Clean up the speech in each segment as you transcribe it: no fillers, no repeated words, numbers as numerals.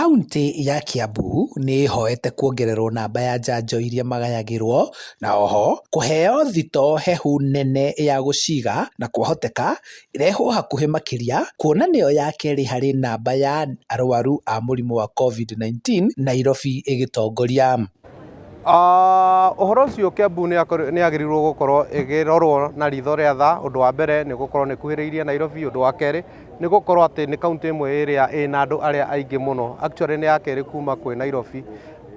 Kauntĩ ya Kiambu nĩ ĩhoete kuongererwo namba ya njanjo iria magayagĩrwo na oho kũheo thitoo hehu nene ya gũciga na kwahoteka ĩrehwo hakuhĩ makĩria kuona nĩyo ya kerĩ harĩ namba ya arwaru a mũrimũ wa COVID-19 Nairobi ĩgĩtongoria. Ũhoro ũcio Kiambu nĩ yagĩrĩirwo gũkorwo ĩkĩrorwo na ritho rĩa tha. Ũndũ wa mbere nĩ gũkorwo nĩ ĩkuhĩrĩirie Nairobi. Ũndũ wa kerĩ nĩ gũkorwo atĩ nĩ kaũntĩ ĩmwe ĩrĩa ĩna andũ arĩa aingĩ mũno, actually nĩ ya kerĩ kuma kwĩ Nairobi.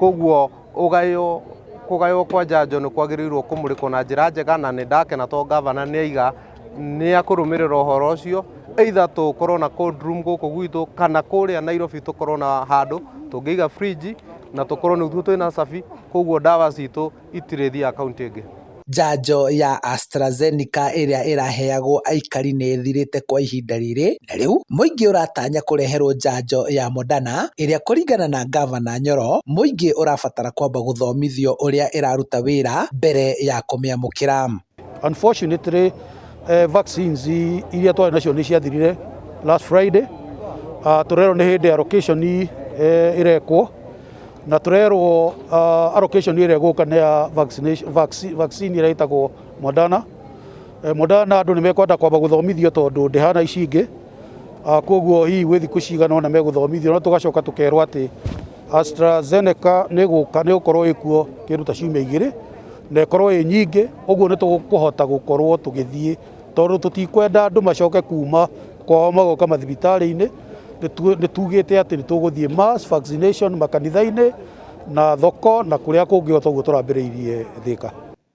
Koguo ũgaywo kũgaywo kwa njanjo nĩ kwagĩrĩirwo kũmũrĩkwo na njĩra njega, na nĩ ndakena tondũ ngavana nĩ aiga nĩ akũrũmĩrĩra ũhoro ũcio, either tũkorwo na cold room gũkũ gwitũ kana kũrĩa Nairobi tũkorwo na handũ tũngĩiga fridge na tũkorwo nĩguo twĩna cabi, koguo ndawa citũ itirĩthiaga kaũntĩ ĩngĩ. Njanjo ya AstraZeneca ĩrĩa ĩraheagwo aikari nĩ ĩthirĩte kwa ihinda rĩrĩ na rĩu mũingĩ ũratanya kũreherwo njanjo ya Moderna ĩrĩa kũringana na ngavana Nyoro mũingĩ ũrabatara kwamba gũthomithio ũrĩa ĩraruta wĩra mbere ya kũmĩamũkĩra. Unfortunately, vaccines iria twarĩ nacio nĩ ciathirire last Friday. Tũrerwo nĩ hĩndĩ allocation ĩrekwo na tũrerwo allocation ĩrĩa ĩgũka nĩ ya vaccination, vaccine ĩrĩa ĩtagwo Moderna. Moderna andũ nĩ mekwenda kwamba gũthomithio tondũ ndĩhana ici ingĩ. Koguo hihi gwĩ thikũ cigana ũna megũthomithio, no tũgacoka tũkerwo atĩ AstraZeneca nĩ ĩgũka, nĩ ĩgũkorwo ĩkuo kĩndũ ta ciumia 2 na ĩkorwo ĩ nyingĩ, ũguo nĩ tũkũhota gũkorwo tũgĩthiĩ tondũ tũtikwenda andũ macoke kuma kwao magoka mathibitarĩ-inĩ. Nĩ tugĩte atĩ nĩ tũgũthiĩ mass vaccination makanitha-inĩ na thoko na kũrĩa kũngĩ o toguo tũrambĩrĩirie Thĩka.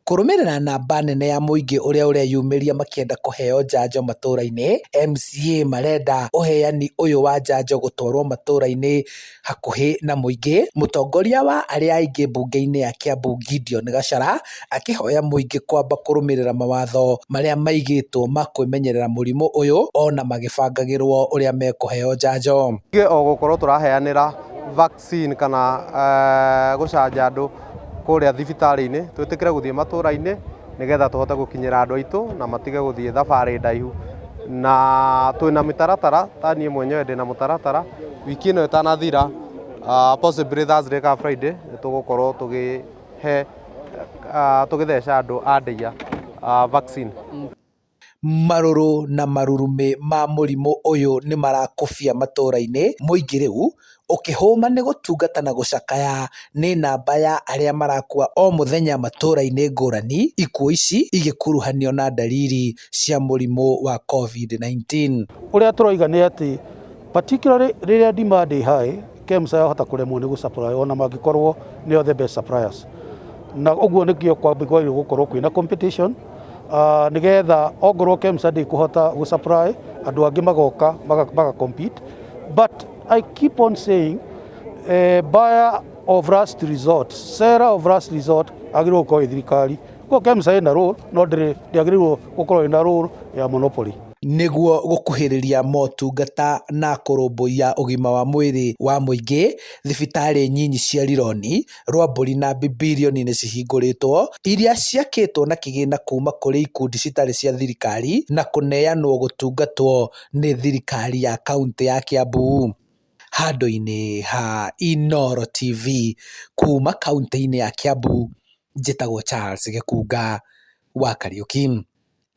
Kũrũmĩrĩra namba nene ya mũingĩ ũrĩa ũreyumĩria makĩenda kũheo njanjo matũra-inĩ, MCA marenda ũheani ũyũ wa njanjo gũtwarwo matũra-inĩ hakuhĩ na mũingĩ. Mũtongoria wa arĩa aingĩ mbunge-inĩ ya Kiambu Gideon Gachara akĩhoya mũingĩ kwamba kũrũmĩrĩra mawatho marĩa maigĩtwo ma kwĩmenyerera mũrimũ ũyũ ona magĩbangagĩrwo ũrĩa mekũheo njanjo. O gũkorwo tũraheanĩra vaccine kana gũcanja andũ kũrĩa thibitarĩ-inĩ, twĩtĩkĩre gũthiĩ matũra-inĩ nĩgetha tũhote gũkinyĩra andũ aitũ na matige gũthiĩ thabarĩ ndaihu. Na twĩna mĩtaratara, ta niĩ mwenyewe ndĩna mũtaratara, wiki ĩno ĩtanathira, possibly Thursday kana Friday, nĩ tũgũkorwo tũgĩhe tũgĩtheca andũ a ndĩia vaccine. Marũrũ na marurumĩ ma mũrimũ ũyũ nĩ marakũbia matũra-inĩ, mũingĩ rĩu ũkĩhũma nĩ gũtungata na gũcakaya nĩ namba ya arĩa marakua o mũthenya matũra-inĩ ngũrani, ikuũ ici igĩkuruhanio na ndariri cia mũrimũ wa COVID-19. Ũrĩa tũroiga nĩ atĩ particularly rĩrĩa demand ĩ high, KEMSA yahota kũremwo nĩ gũsupply ona mangĩkorwo nĩo the best suppliers, na ũguo nĩkĩo kwagĩrĩirwo gũkorwo kwĩna competition, nĩgetha ongorwo KEMSA ndĩkũhota gũsupply, andũ angĩ magoka maga compete. But I keep on saying, buyer of last resort, seller of last resort agĩrĩirwo gũkorwo ĩ thirikari. Koguo KEMSA ĩna role no ndĩagĩrĩirwo gũkorwo ĩna role ya monopoly. Nĩguo gũkuhĩrĩria motungata na kũrũmbũiya ũgima wa mwĩrĩ wa mũingĩ, thibitarĩ nyinyi cia Rironi, Rwambũri na Bibilioni nĩ cihingũrĩtwo iria ciakĩtwo na kĩgĩna kuma kũrĩ ikundi citarĩ cia thirikari na kũneanwo gũtungatwo nĩ thirikari ya kauntĩ ya Kiambu. Handũ-inĩ ha Inooro TV kuma kauntĩ-inĩ ya Kiambu, njĩtagwo Charles Gĩkunga wa Kariũki.